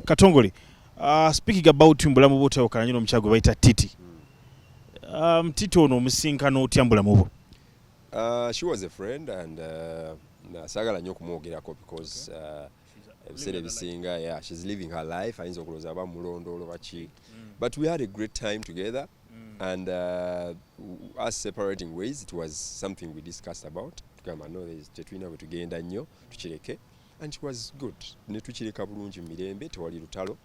Katongole, speaking about mbulamu bwo, otayokana nnyo n'omukyala gwe bayita Titi. Titi ono omusinkano otya mbulamu bwo? She was a friend and saagala nnyo okumwogerako because ebiseera ebisinga, yeah, she's living her life. Ayinza okulowooza aba mulondoolo baki, but we had a great time together and us separating ways, it was something we discussed about. Tugamba, "No, tetulina bwe tugenda nnyo, tukireke," and it was good ne tukireka bulungi mu mirembe, tewali lutalo,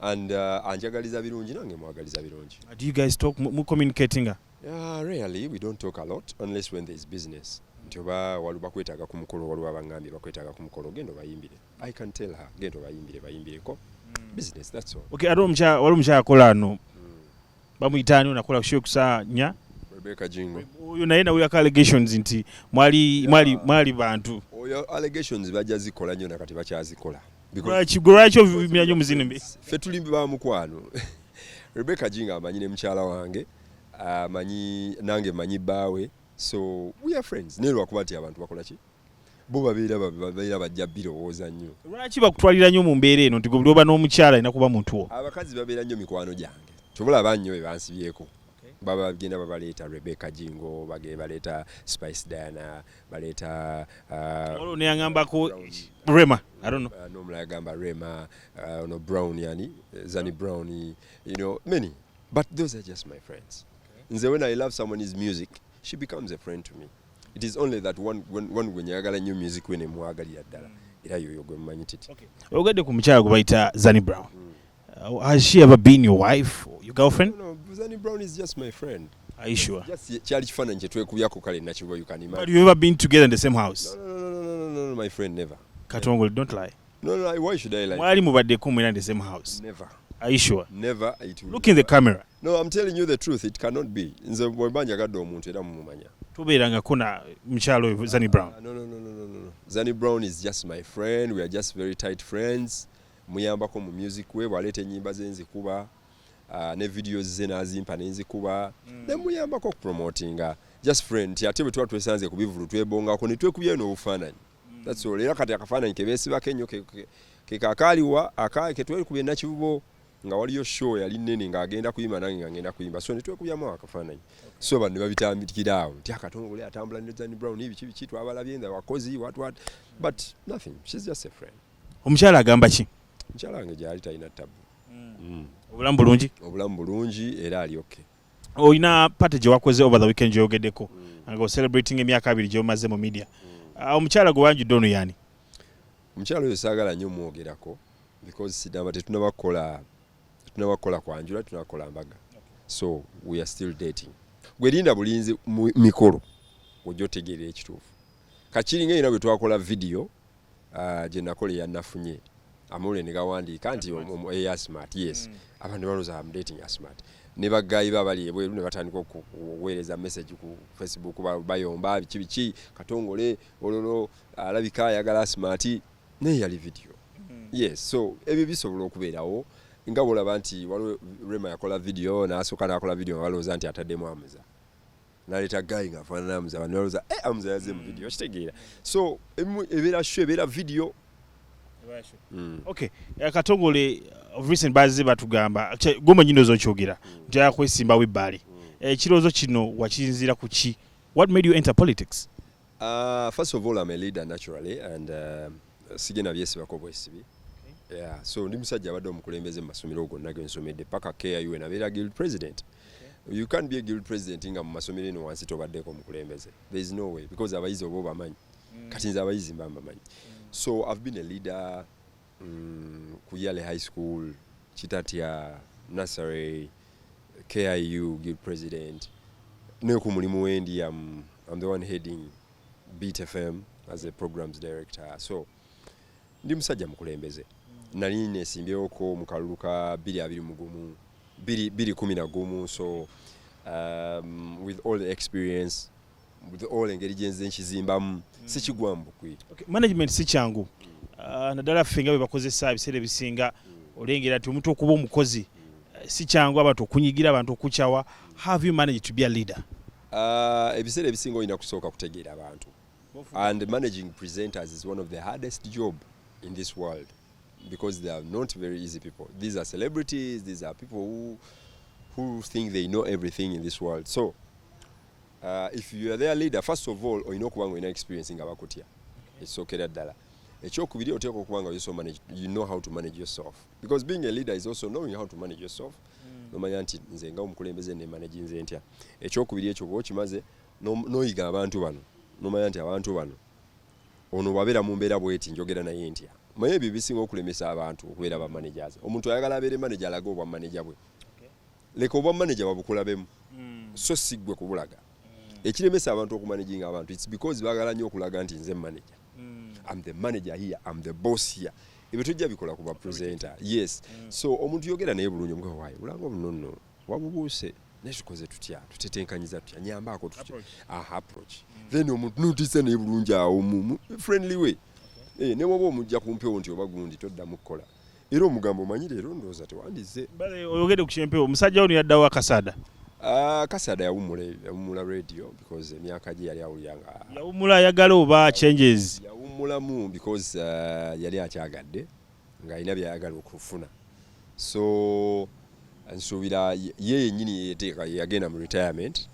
and anjagaliza birungi, nange mwagaliza birungi. Do you guys talk, mu communicatinga? Yeah, rarely. We don't talk a lot unless when there is business. Nti oba waliwo bakwetaaga ku mukolo, waliwo abangambye bakwetaaga ku mukolo, genda obayimbire. I can tell her, "Genda obayimbire, bayimbireko." Business, that's all. Okay, ate omukyala, waliwo omukyala akola ano, bamuyita ani, onakola show kusaanya? Rebecca Jingo. Oyo naye nawulirako allegations nti mwali mwali bantu. Oyo allegations bajja zikola nnyo, nakati bakyazikola. Lwaki gwe, lwaki ovumira nnyo muzino mbi? Ffe tuli ba mukwano. Rebecca Jingo amanyi ne mukyala wange, amanyi nange manyi bbaawe, so we are friends, naye lwakuba nti abantu bakola ki, bo babeera bajja birowooza nnyo. Lwaki bakutwalira nnyo mu mbeera eno nti gwe buli oba n'omukyala alina kuba muntu wo? Abakazi babeera nnyo mikwano gyange, kyobulaba nnyo be bansibyeko. Baba bagenda babaleeta Rebecca Jingo, bagenda baleeta Spice Diana, baleeta Waliwo neyaŋambako Rema, I don't know. N'omulala agamba Rema, no Brown, yani Zani Brown, many, but those are just my friends. Nze when I love someone's music, she becomes a friend to me. It is only that one gwe njagala nnyo music we ne mwagalira ddala, era yoyo gwe mmanyi Titi. Oyogedde ku mukyala gwe bayita Zani Brown. Has she ever been your wife or your girlfriend? No, Zani Brown is just my friend. Are you sure? Just kyali kifaananyi kye twekubyako, kale nakiba, you can But imagine. you ever been together in the same house? No, my friend, never. Katongole, don't lie. No, why should I lie? Mwali mubaddeko mwena in the same house? Never. Are you sure? Never. It will Look in the never. camera. No, I'm telling you the truth, it cannot be. Nze bwe mba njagadde omuntu era mumumanya. Tobeerangako na mukyala oyo Zani Brown? Ah, no. Zani Brown is just my friend. We are just very tight friends. Muyambako mu music we, bw'aleeta ennyimba ze nzikuba, ne videos ze n'azimpa ne nzikuba. Ne muyambako okupromotinga. Just friend. Nti ate bwe tuba twesanze ku bivulu twebongako ne twekubyayo n'obufaananyi. That's all. Era kati akafaananyi ke beesibako ennyo ke kakaaliwa aka ke twekubye Nakivubo nga waliyo show yali nnene ng'agenda kuyimba nange nga ngenda kuyimba, so ne twekubyamu akafaananyi, so bano ne babitambikira awo nti Akatongole atambula ne Zani Brown, biki biki, twabalabye nga wakozi, what what, but nothing. She's just a friend. Omukyala agamba ki? Mukyala wange gyali, talina tabu. Obulamu bulungi? Obulamu bulungi era ali okay. Olina party gye wakoze over the weekend gyoyogeddeko nga ocelebrating emyaka 20 gyomaze mu media. Ah, omukyala gwe wanjudde ono yani? Omukyala oyo saagala nnyo mwogerako because sinaba, tetunaba kukola kwanjula, tunakola mbaga, so we are still dating. Gwe linda bulinzi mu mikolo ojja otegeerera ekituufu. Kakiringa era bwe twakola video gye nakola eyanafunye amawulire ne gawandiika nti eya Smart, yes, abantu ne balowooza am dating a Smart, ne bagayi ba bali ebweru ne batandika okuweereza message ku Facebook, bayomba biki biki, Katongole ololo alabika ayagala Smart, naye yali video. Yes, so ebyo bisobola okubeerawo nga bwolaba nti waliwo Rema yakola video, n'asooka n'akola video nga balowooza nti ataddemu Amuza, naleeta guy nga afaanana Amuza, abantu balowooza, "Eh, Amuza yazze mu video." Kitegeera? So ebeera show, ebeera video. Okay, Katongole, of recent bazze batugamba, gwe mwennyini ozokyogera nti ayagala kwesimbawo ebbaali. Ekirowoozo kino wakinzira ku ki? What made you enter politics? First of all, I'm a leader naturally and sigenda byesibako bwesibi. Yeah, so ndi musajja abadde omukulembeze mu masomero gonna ge nsomedde paka KIU, nabeera guild president. You can't be a guild president nga mu masomero eno wansi tobaddeko omukulembeze. There is no way, because abayizi oba obamanyi. Kati nze abayizi mba mbamanyi. So I've been a leader ku Yale High School, Kitatya Nursery, KIU guild president, ne ku mulimu wendi I'm the one heading Beat FM as a programs director. So ndi musajja mukulembeze. Nali nesimbyewoko mu kalulu ka 2021, 2011, so with all the experience, with all engeri gyenze nkizimbamu, sikigwa mu bukwi. Okay, management si kyangu, naddala ffe nga bwe bakozesa ebiseera ebisinga olengera nti omuntu okuba omukozi si kyangu, abantu okunyigira, abantu okukyawa. How have you managed to be a leader? Ebiseera ebisinga olina kusooka kutegeera abantu, and managing presenters is one of the hardest job in this world. Because they are not very easy people. These are celebrities, these are people who think they know everything in this world. So if you are their leader, first of all, olina okuba nga olina experience nga bakutya, ekisookera ddala. Ekyokubiri, oteekwa okuba nga you manage, you know how to manage yourself, because being a leader is also knowing how to manage yourself. Nomanya nti nze nga omukulembeze nemanaginze ntya. Ekyokubiri, ekyo bwoba okimaze, n'oyiga abantu bano, nomanya nti abantu bano, ono bwabeera mu mbeera bweti, njogera naye ntya. Manye ebyo bisinga okulemesa abantu okubeera ba managers. Omuntu ayagala abeere manager, alage obwa manager bwe. Leka obwa manager babukulabemu, so si ggwe kubulaga. Ekiremesa abantu okumanaginga abantu, it's because baagala nnyo okulaga nti nze manager, I'm the manager here, I'm the boss here. Ebyo tojja bikola ku ba presenter. Yes. So omuntu yogera naye bulungi, omugawa waayo bulanga buno nno wabubuuse, naye tukoze tutya, tutetenkanyiza tutya, nyambaako tutya. Approach. Aha, approach. Then omuntu notisa naye bulungi awo mu friendly way. Eh, ne woba omujja ku mpewo nti oba gundi toddamu kukola, era omugambo omanyi leero ndowooza tewandize. Bale, oyogedde ku kyempewo, omusajja ono yaddawo Akasaada? Ah, Kasada yawummula radio because emyaka gye yali awulira nga Yawummula ayagala oba changes? Yawummulamu because yali akyagadde ng'alina byayagala okufuna. So nsuubira ye yennyini yeyeteeka yagenda mu retirement.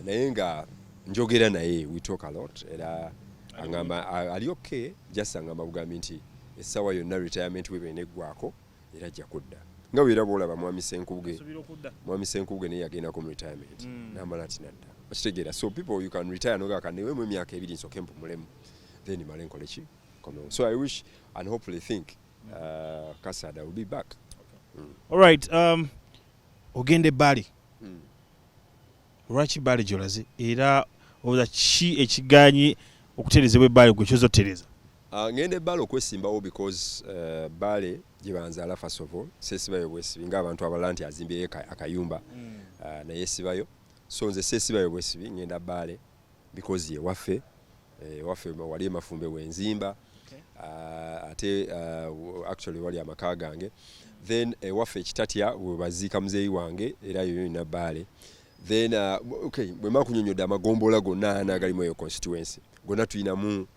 Naye nga njogera naye, we talk a lot, era angamba ali okay. Just angamba bugambi nti essaawa yonna retirement we beneggwako era ajja kudda, nga bwera bwolaba mwami Senkubuge. Mwami Senkubuge naye yagendako mu retirement, namala ati nadda, okitegeera? So people, you can retire nogaa kanewemu emyaka 2 nsooke mpumulemu, then male nkole ki, nkomewo. So I wish and hopefully think Kasada will be back. Alright, ogenda ebbali. Lwaki Bbaale gyolaze, era oza ki ekiganyi okutereezebwa ebbaale gwe kyoza otereeza? Ngenda ebbaale okwesimbawo because Bbaale gye banzaala. First of all, seesibayo bwesibi ng'abantu abalala nti azimbyeyo akayumba, naye sibayo. So nze seesibayo bwesibi, ngenda Bbaale because ye waffe, ewaffe wali emafumbe wenzimba. Ate actually wali amaka gange. Then ewaffe ekitatya we baziika muzeeyi wange, era yoyo yonna Bbaale. Then okay, bwe mba kunyonyodde amagombola gonna ana agalimu eyo constituency, gonna tulinamu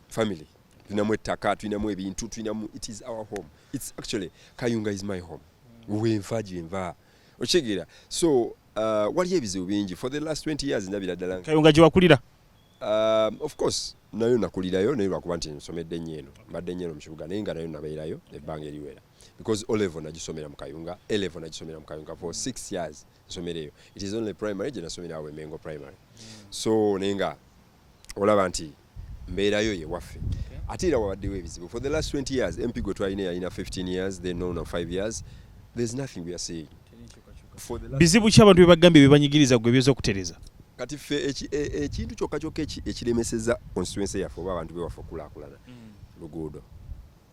family, tulinamu ettaka, tulinamu ebintu, tulinamu, it is our home. It's actually, Kayunga is my home, wenfa gyenva, okitegeera? So waliyo ebizibu bingi for the last 20 years, ndabira ddala Kayunga gye wakulira? Of course nayo nakulirayo, naye lwakuba nti nsomedde nnyo eno, mbadde nnyo eno mu kibuga, naye nga nayo nabeerayo ebbanga eriwera because O level nagisomera mu Kayunga, A level nagisomera mu Kayunga. For 6 years nsomereyo. It is only primary gye nasomera awo Emengo Primary. So naye nga olaba nti mbeerayo ye waffe. Ate era wabaddewo ebizibu for the last 20 years. MP gwe twalina yalina 15 years, then no 5 years, there's nothing we are seeing for the last Bizibu ki abantu bye bagambye bye banyigiriza gwe byoza okutereeza? Kati ffe ekintu kyokka kyokka ekiremeseza constituency yaffe oba abantu bewaffe okulaakulana, luguudo.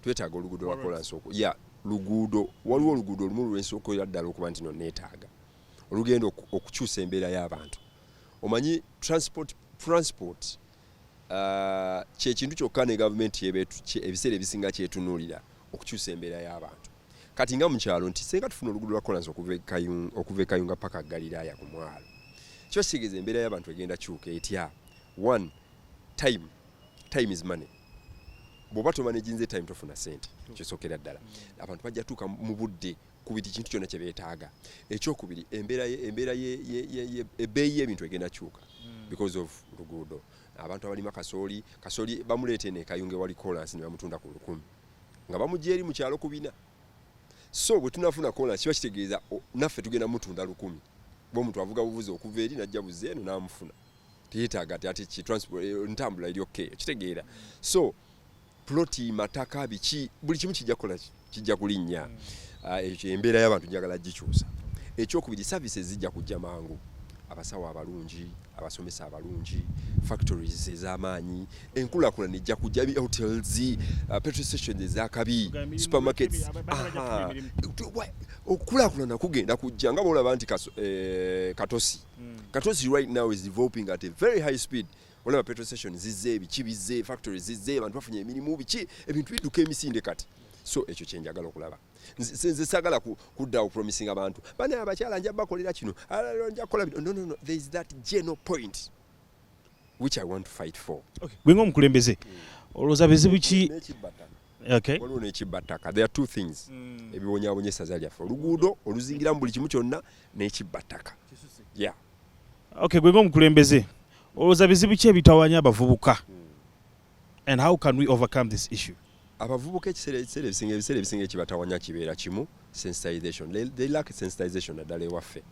Twetaaga oluguudo lwa kolansi ya luguudo. Waliwo oluguudo olumu lwensookera ddala okuba nti no neetaaga olugenda okukyusa embeera y'abantu. Omanyi transport kyekintu kyokka ne gavumenti ebiseera ebisinga kyetunuulira okukyusa embeera y'abantu. Kati nga mu kyalo nti senga tufuna oluguudo lwa kolansi okuva e Kayunga paka Galiraaya ku mwalo, kiba kitegeeza embeera y'abantu egenda kyuka etya? One, time. Time is money. Bw'oba tomanaginze time, tofuna sente. Kisookera ddala, abantu bajja tuuka mu budde ku buli kintu kyonna kye beetaaga. Ekyokubiri, embeera ebbeeyi y'ebintu egenda kyuka because of luguudo. Abantu abalima kasooli, kasooli bamuleeta eno ekayunga ewali kolansi ne bamutunda ku 1000 nga bamugja eri mu kyalo ku 400. So bwe tunafuna kolansi, kiba kitegeeza naffe tugenda mutunda 1000. Bwe omuntu avuga buvuzi okuva eri najja buze eno n'amufuna, teyeetaaga ati ate ki transport, ntambula eri okay, okitegeera? So ploti, mataka, biki, buli kimu kijja kukola ki? Kijja kulinnya. Ah, ekyo embeera y'abantu njagala gikyusa. Ekyokubiri, services zijja kujja mangu: abasawo abalungi, abasomesa abalungi, factories ez'amaanyi, enkulaakulana ejja kujja, hotels, petrol stations ezakabi, supermarkets. Aha. Okukulaakulana kugenda kujja nga bwolaba nti Katosi, Katosi right now is developing at a very high speed. Olaba petrol station zizze, biki bizze, factories zizze, abantu bafunye emirimu, biki, ebintu bidduka emisinde kati. So ekyo kyenjagala okulaba. Nze saagala kuddawo promising abantu bane abakyala nja bakolera kino, alala nja kukola bino. No, no, no, there is that general point which I want to fight for. Gwe ng'omukulembeze, olowooza bizibu ki? N'ekibbataka. Okay. Waliwo n'ekibbattaka. There are two things ebibonyaabonya essaza lyaffe: oluguudo oluzingiramu buli kimu kyonna n'ekibbattaka, yeah. Okay, gwe ng'omukulembeze, olowooza bizibu ki ebitawanya abavubuka and how can we overcome this issue? Abavubuka ebiseera ebisinga ekibatawanya kibeera kimu: sensitization. They lack sensitization, naddala ewaffe,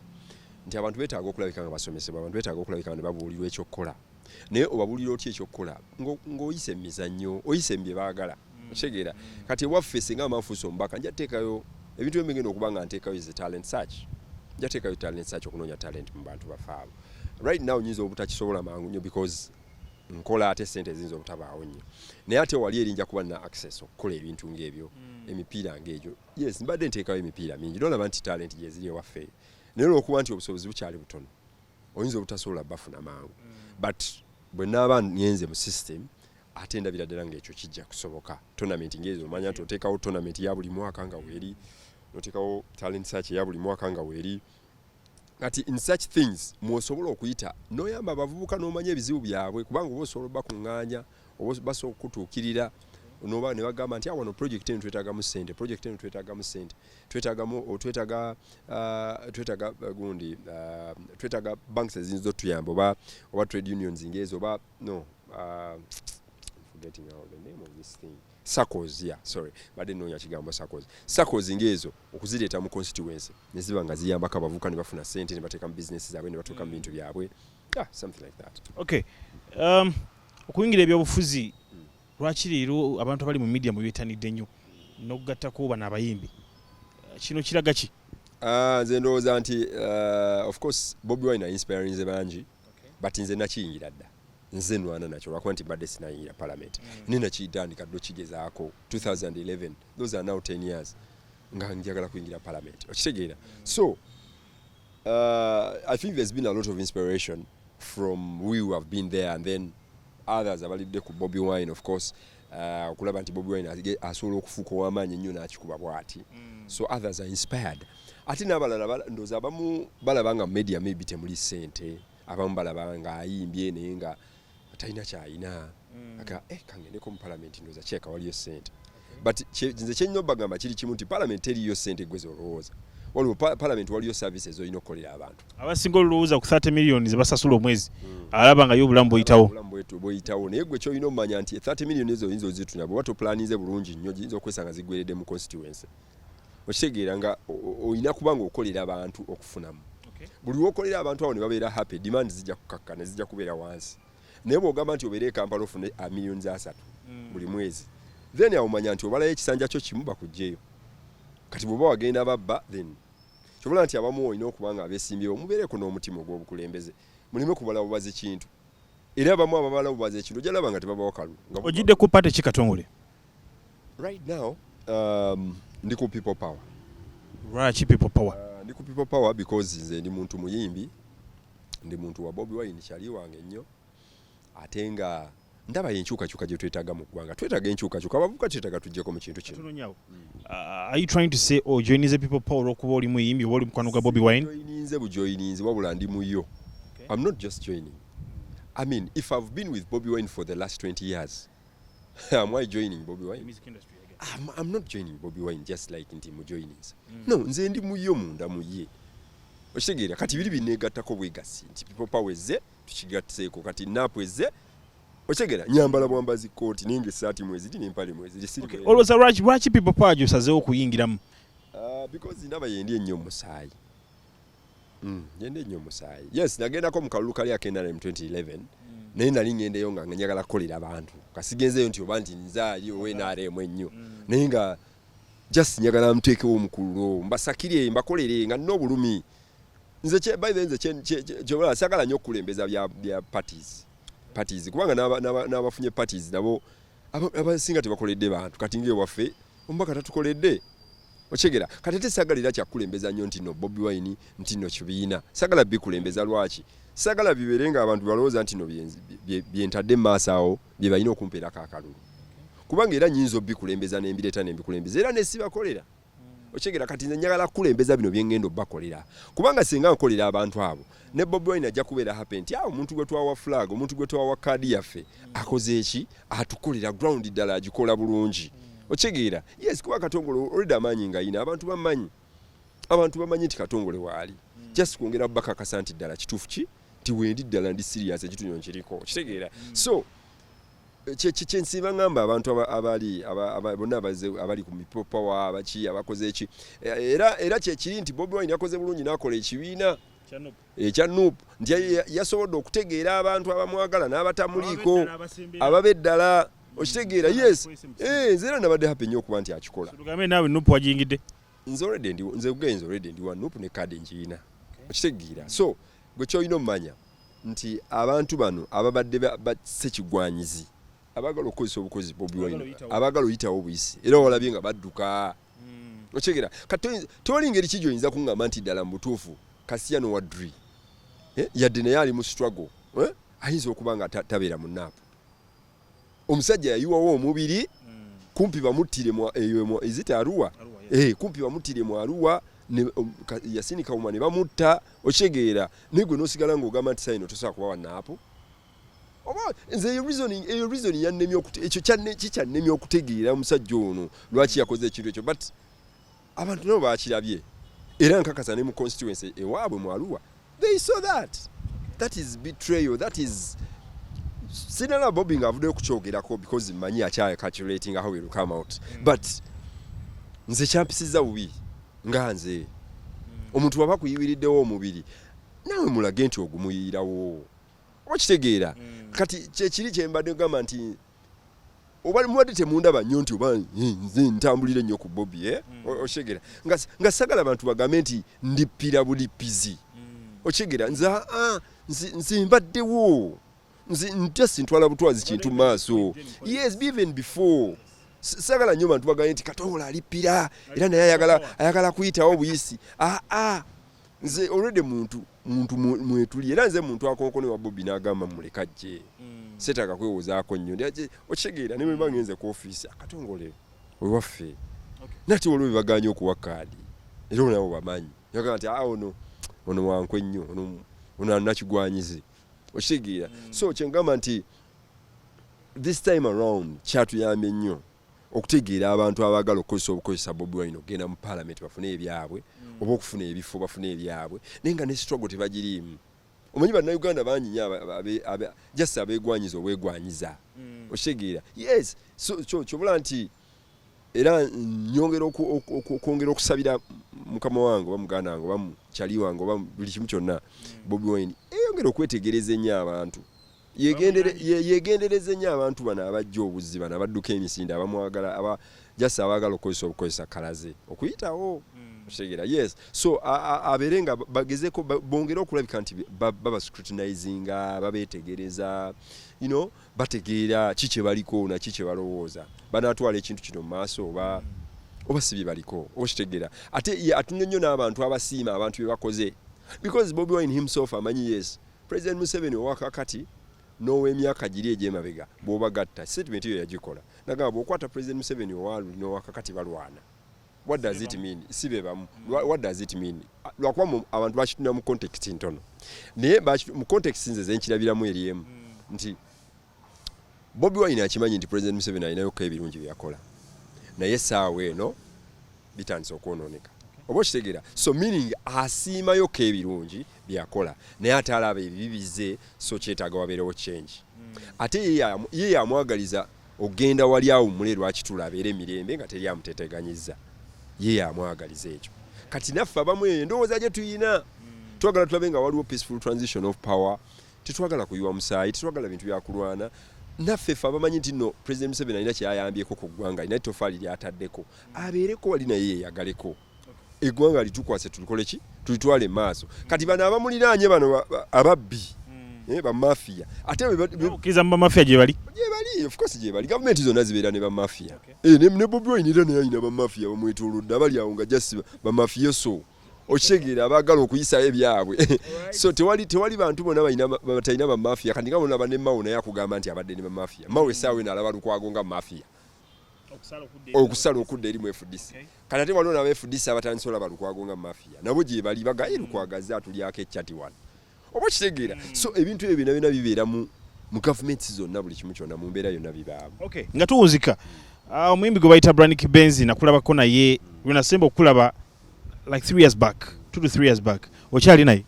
nti abantu beetaaga okulabika nga basomesebwa, abantu beetaaga okulabika nga ne babuulirwa ekyokukola. Naye obabuulira otya ekyokukola ng'oyisa emizannyo, oyise mu bye baagala? Okitegeera? Kati ewaffe, singa nfuuse omubaka, nja teekayo ebintu ebigenda okuba nga nteekayo ze talent search. Nja teekayo talent search okunoonya talent mu bantu baffe abo. Right now nyinza obutakisobola mangu nnyo because nkola, ate sente eziyinza obutabaawo nnyo, naye ate wali eri nja kuba nina access okukola ebintu ng'ebyo, emipiira ng'egyo. Yes, mbadde nteekayo emipiira mingi, nolaba nti talent gyeziri ewaffe, naye olwokuba nti obusobozi bukyali butono, oyinza obutasobola bafuna mangu. But bwe naaba ngenze mu system, ate ndabira ddala ng'ekyo kijja kusoboka. Tournament ng'ezo, omanya nti oteekawo tournament ya buli mwaka nga weeri, noteekawo talent search eya buli mwaka nga weeri. Kati in such things mwosobola okuyita n'oyamba abavubuka n'omanya ebizibu byabwe, kubanga oba osobola obakuŋŋaanya oba basobola okukutuukirira noba ne bagamba nti, "Ah, wano project eno twetaagamu ssente, project eno twetaagamu ssente, twetaagamu twetaaga gundi, twetaaga banks eziyinza otuyamba oba trade unions ng'ezo oba no, I'm forgetting now the name of this thing, SACCOs." Yeah, sorry, badde nnoonya kigambo SACCOs. SACCOs ng'ezo okuzireeta mu constituency ne ziba nga ziyambako abavubuka ne bafuna ssente ne bateeka mu bizinesi zaabwe ne batuuka mu bintu byabwe. Yeah, something like that. Okay, okuyingira ebyobufuzi, lwaki leero abantu abali mu media mubyetanidde nnyo n'okugattako bano abayimbi? Kino kiraga ki? Ah, nze ndowooza nti of course Bobi Wine inspirinze bangi, but nze nakiyingira dda. Nze nwana nakyo lwakuba nti mbadde sinayingira parliament, naye nakiyitandika dda okigezaako 2011. Those are now 10 years nga njagala kuyingira parliament, okitegeera? So I think there's been a lot of inspiration from we who have been there and then others abalidde ku Bobi Wine, of course, okulaba nti Bobi Wine asobola okufuuka ow'amaanyi ennyo n'akikuba bw'ati. So others are inspired. Ate n'abalala ndowooza abamu balaba nga media maybe temuli ssente, abamu balaba nga ayimbye naye nga talina kyayina, aka kangendeko mu parliament, ndowooza kyeka waliyo ssente. But nze kyenina obagamba kiri kimu nti parliament teriyo ssente gwe zolowooza. Waliwo parliament, waliyo services olina okukolera abantu. Abasinga olulowooza ku 30 million ze basasula omwezi, alaba nga ye obulamu buyitawo. Obulamu buyitawo, naye gwe kyolina omumanya nti 30 million ezo oyinza ozituna bw'oba toplanize bulungi nnyo, giyinza okwesanga ziggweredde mu constituency. Okitegeera nga olina kuba nga okolera abantu okufunamu. Buli lwokolera abantu abo ne babeera happy, demand zijja kukakkana, zijja kubeera wansi. Naye bw'ogamba nti obeere e Kampala ofune millions 30 buli mwezi, then awo omanya nti obalayo ekisanja kyo kimu bakuggyeyo. Kati bw'oba wagenda babba, then kyobola nti abamu olina okuba nga abeesimbyewo mubeereko n'omutima ogw'obukulembeze, muleme kubala bubazi kintu. Era abamu ababala bubazi ekintu ojja laba nga tebabawa kalulu. Ojjidde ku party ki, Katongole? Right now ndi ku People Power. Lwaki People Power? Ndi ku People Power because nze ndi muntu muyimbi, ndi muntu wa Bobi Wine, kyali wange nnyo, ate nga ndaba enkyukakyuka gye twetaaga mu ggwanga. Twetaaga enkyukakyuka, abavubuka twetaaga tuggyeko mu kintu kino. Katono nnyo awo. Are you trying to say ojoinize People Power olw'okuba oli muyimbi oba oli mukwano gwa Bobi Wine? Joininze bujoininze, wabula ndi muyo. I'm not just joining. I mean, if I've been with Bobi Wine for the last 20 years, am I joining Bobi Wine? I'm not joining Bobi Wine just like nti mujoininze. No, nze ndi muyo munda muye, okitegeera? Kati biri bineegattako bwegassi nti People Power ezze tukigatteeko, kati NUP ezze, okitegeera? Nyambala bwambazi kooti, naye nga essaati mweziri n'empale mweziri, siri Okay. Olowooza lwaki People Power gy'osazeewo okuyingiramu? Because ndaba yendi ennyo omusaayi. Yendi ennyo omusaayi. Yes, nagendako mu kalulu kali aka NRM 2011, naye nali ngendeyo nga njagala kukolera bantu. Kasigenzeyo nti oba nti nze ali owa NRM ennyo, naye nga just njagala muteekewo omukululo, mbasakire, mbakolere nga nina obulumi. Nze by the way, nze kyobola sagala nnyo okukulembeza bya parties, kubanga n'abafunye parties nabo abasinga tebakoledde bantu. Kati ng'ewaffe omubaka tatukoledde, okitegeera? Kati ate saagala kyakukulembeza nnyo nti no Bobi Wine, nti no kibiina, saagala bikulembeza. Lwaki saagala bibeere nga abantu balowooza nti no byentadde mu maaso awo bye balina okumpeerako akalulu? Kubanga era nyinza obikulembeza nembireeta nembikulembeza era nesibakolera, okitegeera? Kati nze njagala kukulembeza bino byengenda obbakolera, kubanga singa nkolera abantu abo, ne Bobi Wine ajja kubeera happy nti awo omuntu gwe twawa flag, omuntu gwe twawa kaadi yaffe akoze eki, atukolera ground ddala, agikola bulungi. Okitegeera? Yes, kuba Katongole already amaanyi ngayina, abantu bamanyi, abantu bamanyi nti Katongole waali. Just kwongera bakakasa nti ddala kituufu ki nti wendi ddala ndi serious, ekintu kino nkiriko. Okitegeera? So kyensiiba ngamba abantu abali bonna abali ku people power, abaki abakoze eki, era kyekiri nti Bobi Wine yakoze bulungi n'akola ekibiina ekya NUP, nti yasobodde okutegeera abantu abamwagala n'abatamuliiko, ababeddala. Okitegeera? Yes. Nze era nabadde happy nnyo okuba nti akikola. Tugambe naawe NUP wagiyingidde? Nze already ndi, nze kugenza already ndi wa NUP ne kaadi nkiyina. Okitegeera? So gwe kyolina omumanya nti abantu bano ababadde basekigwanyizi abaagala okukozesa obukozi Bobi Wine, abaagala oyitawo obuyisi, era walabye nga badduka. Okitegeera? Kati tewali ngeri ki gyoyinza kuŋŋamba nti ddala mu butuufu Kasiano Wadri, yadde naye ali mu struggle, ayinza okuba nga tabeera mu NUP. Omusajja yayiwawo omubiri kumpi bamuttire eyo ezita Arua, kumpi bamuttire mu Arua ne Yasini Kawuma ne bamutta. Okitegeera? Naye gwe n'osigala ng'ogamba nti sayino tosobola kuba wa NUP. Oba nze eyo reasoning yannemye, ekyo kikyannemye okutegeera omusajja ono lwaki yakoze ekintu ekyo. But abantu nabo bakirabye, era nkakasa ne mu constituency ewaabwe mu Arua they saw that. That is betrayal. That is sinala Bobi ng'avuddeyo kukyogerako because mmanyi akyaya calculating how will come out. But nze kyampisiza bubi nga nze omuntu waba kuyiwiriddewo omubiri, naawe mulage nti ogumuyirawo. Okitegeera? Kati kyekiri kyembadde gamba nti oba mubadde temundaba nnyo nti oba nze ntambulira ennyo ku Bobi, eh? Okitegeera? Nga sagala abantu bagambe nti ndippira bulipizi. Okitegeera? Nze aa nze mbaddewo, nze just ntwala butwazi kintu mu maaso. Yes, even before sagala nnyo bantu bagambe nti Katongole alippira era naye ayagala kuyitawo buyisi. Aa, nze already muntu mwetuli, era nze muntu akonkone wa Bobi n'agamba muleka ajje, seetaaga kwewozaako nnyo. Okitegeera? Ne bwe ngenze ku ofiisi Akatongole wewaffe, nate waliwo bebaganye okuwa kaadi, era nabo bamanyi. Yagamba nti aa ono wankwe nnyo, ono nakigwanyizi. Okitegeera? So kyengamba nti this time around kyatuyambye nnyo okutegeera abantu abaagala okukozesa obukozesa Bobi Wine okugenda mu parliament bafune ebyabwe, oba okufuna ebifo bafune ebyabwe, naye nga ne struggle tebagiriimu. Omanyi Bannayuganda bangi nnyo just abeegwanyiza obwegwanyiza. Okitegeera? Yes. So kyobula nti era nyongera okwongera okusabira mukama wange oba muganda wange oba mukyali wange oba buli kimu kyonna, Bobi Wine eyongera okwetegereza ennyo abantu, yegendereze nnyo abantu bano abajja obuzzi, bano abadduka emisinde, abamwagala, aba just abaagala okukozesa obukozesa kalaze okuyitawo. Okitegeera? Yes. So abeere nga bagezeko bongere okulabika nti baba scrutinizinga, babeetegereza, bategeera ki kye baliko naki kye balowooza, banaatwala ekintu kino mu maaso oba si bye baliko. Oba okitegeera? Ate ye atunye nnyo n'abantu abasiima abantu bye bakoze, because Bobi Wine himself amanyi, yes, President Museveni owakakati n'ow'emyaka giri egy'emabega bw'obagatta, statement eyo yagikola nagamba bw'okwata President Museveni owaluli n'owakakati balwana. What does it mean? Si be bamu. What does it mean? Lwakuba abantu bakitunira mu context ntono, naye mu context nze zenkirabiramu eri emu nti Bobi Wine akimanyi nti President Museveni alinayokko ebirungi bye yakola, naye essaawa eno bitandise okwonooneka. Oba okitegeera? So meaning asiimayokko ebirungi byeyakola, naye ate alaba ebibi bize, so kyetaaga wabeerewo change. Ate ye yamwagaliza ogenda wali awummule Lwakitula, abeere emirembe nga teri amuteteganyiza. Ye yamwagaliza ekyo. Kati naffe abamu eyo endowooza gye tuyina, twagala tulabe nga waliwo peaceful transition of power. Tetwagala kuyiwa musaayi, tetwagala bintu byakulwana. Naffe ffe abamanyi nti no President Museveni alina kyayambyeko ku ggwanga, alina ettofaali lyataddeko, abeereko wali naye yeyagaleko eggwanga litukwase, tulikole ki, tulitwale maaso. Kati bano abamuliraanye bano ababbi, bamafiya ate okkiriza mu bamafiya gye bali? Gye bali, of course gye bali. Gavumenti zonna zibeera ne bamafiya. Ne Bobi Wine era naye alina bamafiya bamwetoolodde abali awo nga just bamafioso. Okitegeera? Abaagala okuyisayo ebyabwe. So tewali bantu bonna batalina bamafiya. Kati nga bonaba ne Mao naye akugamba nti abadde ne bamafiya. Mao essaawa eno alaba Lukwago nga mafiya okusala okudda eri mu FDC. Kati ate waliwo naba FDC abatandise olaba Lukwago nga mafiya, nabo gye bali bagaye Lukwago azze atulyako ekyati wano. Oba okitegeera? So ebintu ebyo byonna byonna bibeera mu gavumenti zonna, buli kimu kyonna mu mbeera yonna bibaamu. Okay, nga tuwunzika. Omuyimbi gwe bayita Branik Benz nakulabako naye lwe nasemba okulaba like 3 years back, 2 to 3 years back. Okyali naye?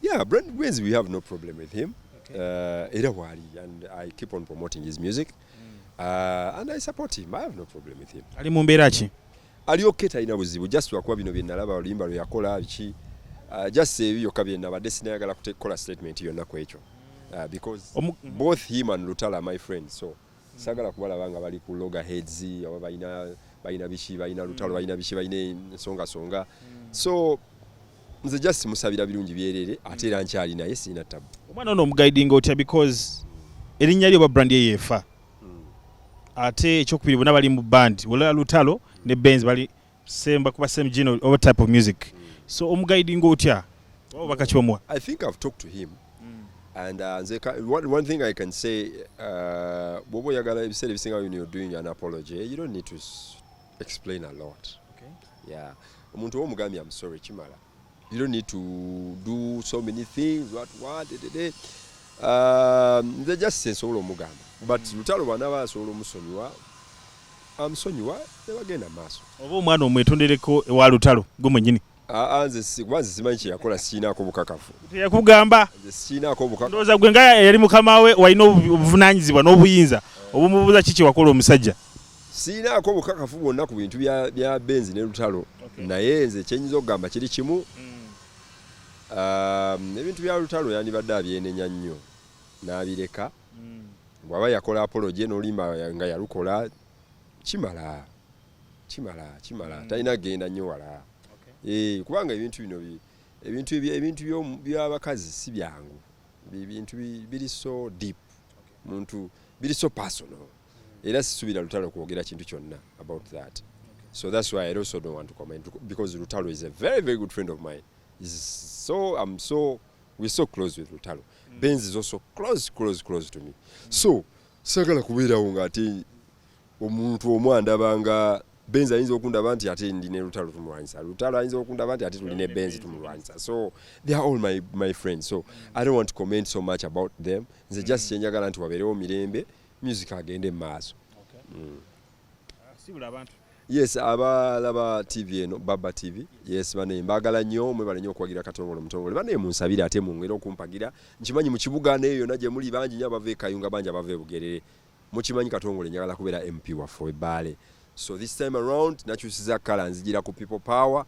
Yeah, Brand Benz, we have no problem with him. Era waali, and I keep on promoting his music. And I support him. I have no problem with him. Ali mu mbeera ki? Ali okay, talina buzibu. Just lwakuba bino bye nalaba, oluyimba lwe yakola biki, just ebyo byokka bye nabadde sinayagala kukola statement yonna ku ekyo. Because both him and Lutalo are my friends. So sagala kubalaba nga bali ku loggerheads oba balina biki, balina Lutalo, balina biki, balina ensongasonga. So nze just musabira birungi byerere, ate era nkyali naye, sirina tabu. Omwana ono omuguidinga otya? Because erinnya lye oba brand ye yeefa, ate ekyokubiri bonna bali mu band olala, Lutalo ne Benz bali semba kuba same genre oba type of music, so omuguidinga otya oba obaka kyomuwa? I think I've talked to him and nze one thing I can say, bw'oba oyagala, ebiseera ebisinga when you're doing an apology, you don't need to explain a lot. Yeah, omuntu oba omugambye I'm sorry, kimala. You don't need to do so many things, what what de, de, de. Nze just nsobola omugamba, but Lutalo bw'anaaba asobola omusonyiwa, amusonyiwa ne bagenda mu maaso. Oba omwana omwetondereko ewa Lutalo gwe mwennyini? Aa, nze kuba nze simanyi kye yakola, siinaako bukakafu. Teyakugamba? Nze siinaako bukakafu. Ndowooza gwe nga yali mukama we walina obuvunaanyizibwa n'obuyinza obumubuuza ki kyewakola omusajja. Siinaako bukakafu bwonna ku bintu bya Benzi ne Lutalo, naye nze kyenyinza okugamba kiri kimu, ebintu bya Lutalo yandibadde abyenenya nnyo n'abireka. Bw'aba yakola apology n'oluyimba nga yalukola, kimala, kimala, kimala. Talina kugenda nnyo wala. Kubanga ebintu bino ebintu by'abakazi si byangu. Bintu biri so deep, muntu biri so personal, era sisuubira Lutalo kwogera kintu kyonna about that. So that's why I also don't want to comment, because Lutalo is a very, very good friend of mine. Is so I'm so we're so close with Lutalo. Benz is also close, close, close to me, so sagala kubeerawo ng'ate omuntu omu andaba nga Benz ayinza okundaba nti ate ndi ne Lutalo tumulwanyisa, Lutalo ayinza okundaba nti ate tuli ne Benz tumulwanyisa. So they are all my friends, so I don't want to comment so much about them. Nze just kyenjagala nti wabeerewo mirembe, music agende mu maaso. Sibula abantu. Yes, abalaba TV eno, Baba TV, yes, bane mbagala nnyo, mwebale nnyo okuwagira Katongole Mutongole. Bane munsabire ate mwongere okumpagira. Nkimanyi mu kibuga neyo yonna gye muli bangi nnyo abava e Kayunga, bangi abava e Bugerere. Mukimanyi Katongole njagala kubeera MP waffe ow'Ebbaale. So this time around nakyusiza colour, nzigira ku People Power,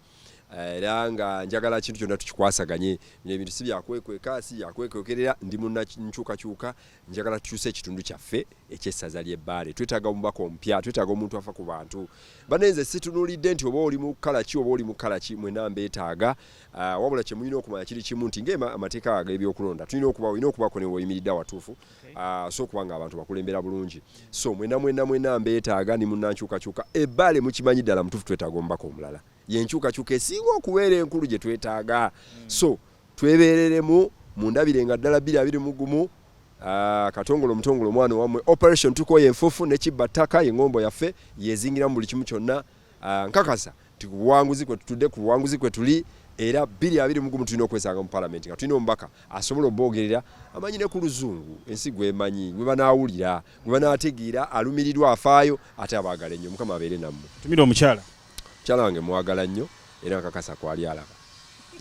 era nga njagala kintu kyonna tukikwasaganye. Bino ebintu si byakwekweka, si byakwekwekerera. Ndi munna nkyukakyuka, njagala tukyuse ekitundu kyaffe ekyessaza ly'Ebbaale. Twetaaga omubaka omupya, twetaaga omuntu afa ku bantu. Banenze situnuulidde nti oba oli mu colour ki oba oli mu colour ki, mwenna mbeetaaga. Wabula kye mulina okumanya kiri kimu nti ng'ema amateeka ag'ebyokulonda tulina okuba, olina okubaako ne weeyimiridde awatuufu, so okuba nga abantu bakulembera bulungi. So mwenna, mwenna, mwenna mbeetaaga, ni munnankyukakyuka. Ebbaale mukimanyi ddala mutuufu twetaaga omubaka omulala, yenkyukakyuka esinga okubeera enkulu gye twetaaga. So twebereremu, mundabire nga ddala 2021, Katongole Omutongole, omwana owammwe. Operation Tukoye enfuufu nekibba ttaka yeŋŋombo yaffe, yezingiramu buli kimu kyonna. Nkakasa nti ku buwanguzi kwe tutudde, ku buwanguzi kwe tuli, era 2021 tulina okwesanga mu palamenti nga tulina omubaka asobola oboogerera, amanyi ne ku luzungu, ensi gwemanyi, gwe banaawulira, gwe banaategeera, alumirirwa, afaayo ate abaagala ennyo. Mukama abeere nammwe. Tumira omukyala. Mukyala wange mwagala nnyo, era nkakasa kwali alaba.